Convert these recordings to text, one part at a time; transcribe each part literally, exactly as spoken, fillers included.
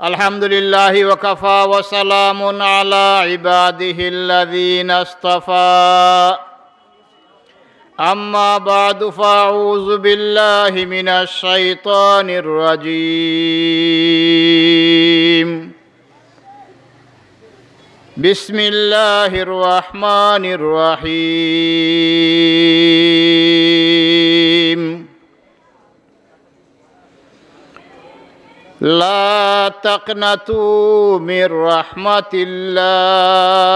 الحمد لله وكفى وسلام على عباده الذين اصطفى. أما بعد، فأعوذ بالله من الشيطان الرجيم. بسم الله الرحمن الرحيم. لا تقنطوا من رحمة الله.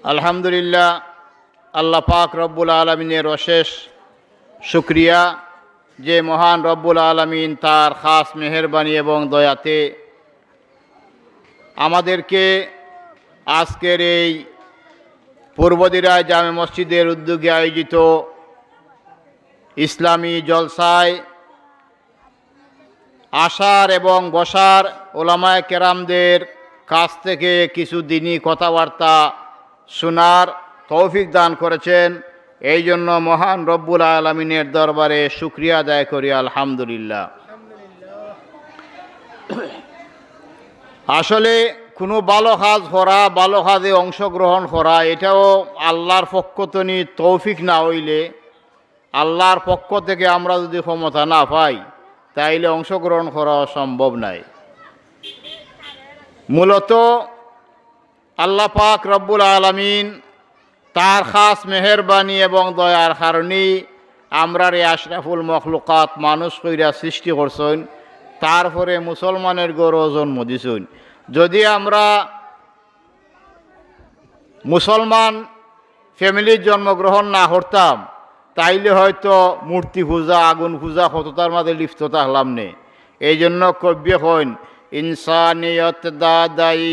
আলহামদুলিল্লাহ, আল্লাহ পাক রব্বুল আলামিনের অশেষ শুকরিয়া যে মহান রব্বুল আলামিন তার খাস মেহেরবানি এবং দয়াতে আমাদেরকে আজকের এই পূর্বদিরায় জামে মসজিদের উদ্যোগে আয়োজিত ইসলামী জলসায় আসার এবং বসার, ওলামায়ে কেরামদের কাছ থেকে কিছু দিনি কথাবার্তা শোনার তৌফিক দান করেছেন। এই জন্য মহান রব্বুল আলামিনের দরবারে শুকরিয়া আদায় করি, আলহামদুলিল্লাহ। আসলে কোনো ভালো কাজ করা, ভালো কাজে অংশগ্রহণ করা, এটাও আল্লাহর পক্ষ থেকে তৌফিক না হইলে, আল্লাহর পক্ষ থেকে আমরা যদি ক্ষমতা না পাই, তাইলে অংশগ্রহণ করা সম্ভব নয়। মূলত আল্লাহ পাক রব্বুল আলামিন তার খাস মেহেরবানি এবং দয়ার কারণেই আমরারে আশরাফুল মখলুকাত মানুষ কইরা সৃষ্টি করছইন, তারপরে মুসলমানের ঘরো জন্ম দিছইন। যদি আমরা মুসলমান ফ্যামিলির জন্মগ্রহণ না করতাম, তাইলে হয়তো মূর্তি পূজা, আগুন পূজা, কততার মাঝে লিপ্ত থাকলাম নে। এই জন্য কবিয়ে কইন, ইনসানিয়ত দাদাই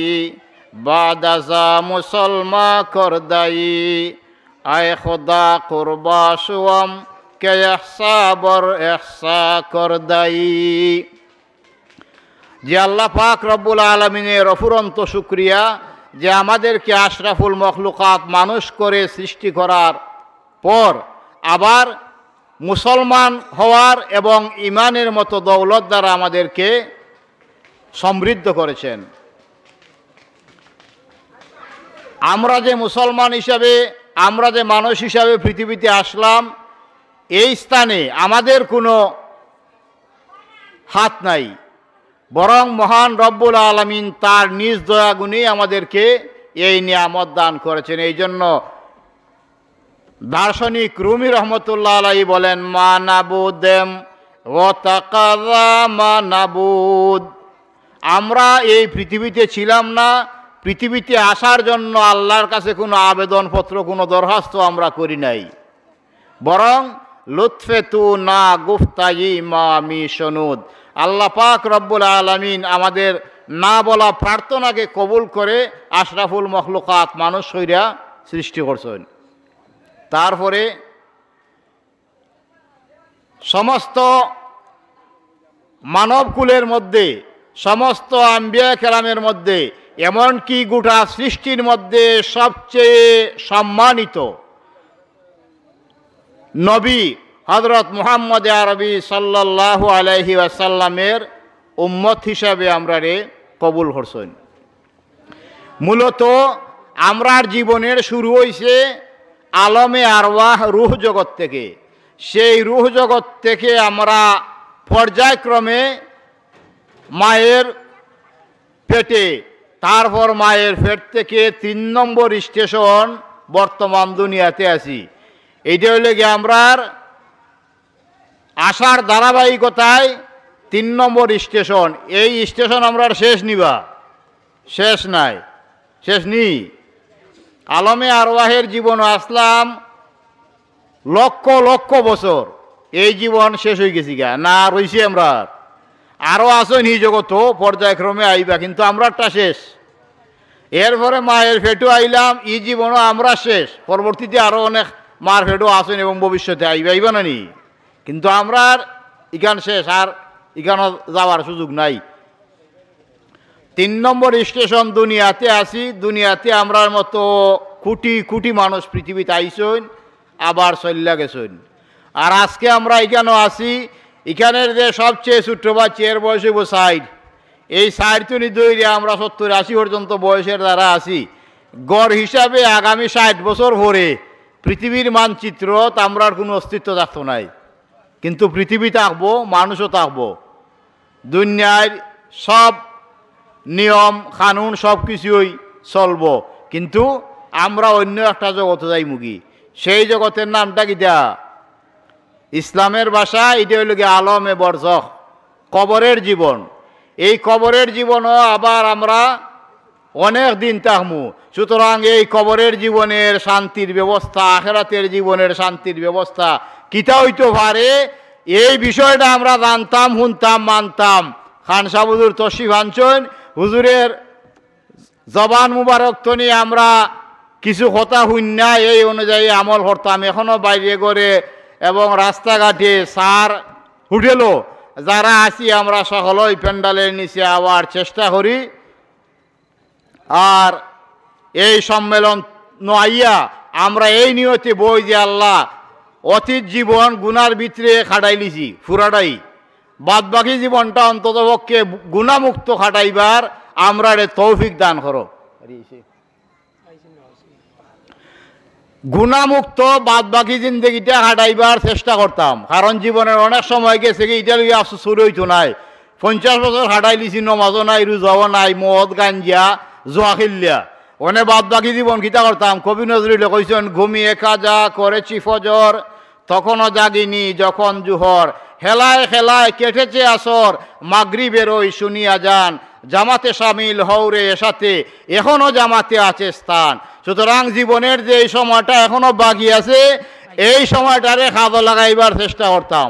বাদাজা মুসলমা করদাই, আয় খোদা কুরবা শুয়াম কে এহসা বর এহসা করদাই। যে আল্লাহ পাক রব্বুল আলামিনের অফুরন্ত শুকরিয়া যে আমাদেরকে আশরাফুল মখলুকাত মানুষ করে সৃষ্টি করার পর আবার মুসলমান হওয়ার এবং ইমানের মতো দৌলত দ্বারা আমাদেরকে সমৃদ্ধ করেছেন। আমরা যে মুসলমান হিসাবে, আমরা যে মানুষ হিসাবে পৃথিবীতে আসলাম, এই স্থানে আমাদের কোনো হাত নাই, বরং মহান রব্বুল আলামিন তার নিজ দয়া গুণেই আমাদেরকে এই নিয়ামত দান করেছেন। এই জন্য দার্শনিক রুমি রহমতুল্লাহ আলাইহি বলেন, মা নাবুদেম ও তাকাদা মা নাবুদ। আমরা এই পৃথিবীতে ছিলাম না, পৃথিবীতে আসার জন্য আল্লাহর কাছে কোনো আবেদনপত্র, কোনো দরখাস্ত আমরা করি নাই, বরং লুৎফে তু না গুফতাই মা মি শনুদ, আল্লাহ পাক রব্বুল আলামিন আমাদের না বলা প্রার্থনাকে কবুল করে আশরাফুল মখলুকাত মানুষ কইরা সৃষ্টি করছেন। তারপরে সমস্ত মানবকুলের মধ্যে, সমস্ত আম্বিয়া কেরামের মধ্যে, এমনকি গোটা সৃষ্টির মধ্যে সবচেয়ে সম্মানিত নবী হযরত মুহাম্মদ আরবি সাল্লাল্লাহু আলাইহি ওয়াসাল্লামের উম্মত হিসাবে আমরারে কবুল করছেন। মূলত আমরার জীবনের শুরু হইছে আলমে আরওয়াহ, রূহ জগৎ থেকে। সেই রূহ জগৎ থেকে আমরা পর্যায়ক্রমে মায়ের পেটে, তারপর মায়ের পেট থেকে তিন নম্বর স্টেশন বর্তমান দুনিয়াতে আছি। এইটা হইলে গিয়ে আমরার আসার ধারাবাহিকতায় তিন নম্বর স্টেশন। এই স্টেশন আমরার শেষ নিবা? শেষ নাই, শেষ নি। আলমে আরওয়াহের জীবন আসলাম লক্ষ লক্ষ বছর, এই জীবন শেষ হয়ে গেছি গা, না রইছি আমরা? আরো আছেন এই জগত, পর্যায়ক্রমে আইবা, কিন্তু আমরারটা শেষ। এরপরে মায়ের পেটও আইলাম, এই জীবনও আমরা শেষ। পরবর্তীতে আরো অনেক মার পেটও আছেন এবং ভবিষ্যতে আইবা, আইবা না নি? কিন্তু আমরার ইখান শেষ, আর ইখানো যাওয়ার সুযোগ নাই। তিন নম্বর স্টেশন দুনিয়াতে আছি। দুনিয়াতে আমরার মতো কোটি কোটি মানুষ পৃথিবীতে আইছইন, আবার চইল্লা গেছইন। আর আজকে আমরা ইখানো আছি, ইখানের যে সবচেয়ে ছোট্ট বাচ্চা, এর বয়স অইবো ষাইট। এই ষাইট তুনি ধইরে আমরা সত্তর আশি পর্যন্ত বয়সের যারা আছি, গড় হিসাবে আগামী ষাইট বছর পরে পৃথিবীর মানচিত্রত আমরার কুনু অস্তিত্ব থাকতো নায়, কিন্তু পৃথিবী থাকবো, মানুষও থাকবো, দুনিয়ার সব নিয়ম কানুন সব কিছুই চলবো, কিন্তু আমরা অন্য একটা জগতো যাইমুগি। সেই জগতের নামটা কিতা? ইসলামের ভাষা এটা অইলো গিয়া আলমে বরজখ, কবরের জীবন। এই কবরের জীবনও আবার আমরা অনেক দিন থাকমু। সুতরাং এই কবরের জীবনের শান্তির ব্যবস্থা, আখেরাতের জীবনের শান্তির ব্যবস্থা কিতা অইতো পারে, এই বিষয়টা আমরা জানতাম, হুনতাম, মানতাম। খান সাব হুজুর তশরিফ আনছইন, হুজুরের জবান মুবারক তনি আমরা কিছু কথা হুনিয়া এই অনুযায়ী আমল করতাম। এখনো বাইরে ঘরে এবং রাস্তাঘাটে, সার হোটেলও যারা আছি, আমরা সকলেই প্যান্ডেলের নিচে আওয়ার চেষ্টা করি। আর এই সম্মেলন আইয়া আমরা এই নিয়তে বই যে, আল্লাহ, অতীত জীবন গুনার ভিতরে কাটাইলিছি পুরাটাই, বাদ বাকি জীবনটা অন্তত পক্ষে গুনামুক্ত কাটাইবার আমরারে তৌফিক দান করো। গুনামুক্ত বাদ বাকি জিন্দেগিটা কাটাইবার চেষ্টা করতাম, কারণ জীবনের অনেক সময় গেছেগি, ইটা লইয়া আফসোস করি অইতো নায়। পঞ্চাশ বছর কাটাইলিছি, নমাজও নাই, রোজাও নাই, মদ, গাঞ্জা, জুয়া খেলিয়া। অনে বাদ বাকি জীবন কিতা করতাম? কবি নজরুলে কইছইন, "ঘুমিয়ে কাজা করেছি ফজর, তখনও জাগিনি যখন জোহর। হেলায় খেলায় কেটেছে আসর, মাগরিবের ওই শুনি আজান। জামাতে শামিল হও রে এশাতে, এখনো জামাতে আছে স্থান।" সুতরাং জীবনের যে এই সময়টা এখনো বাকি আছে, এই সময়টারে কাজো লাগাইবার চেষ্টা করতাম।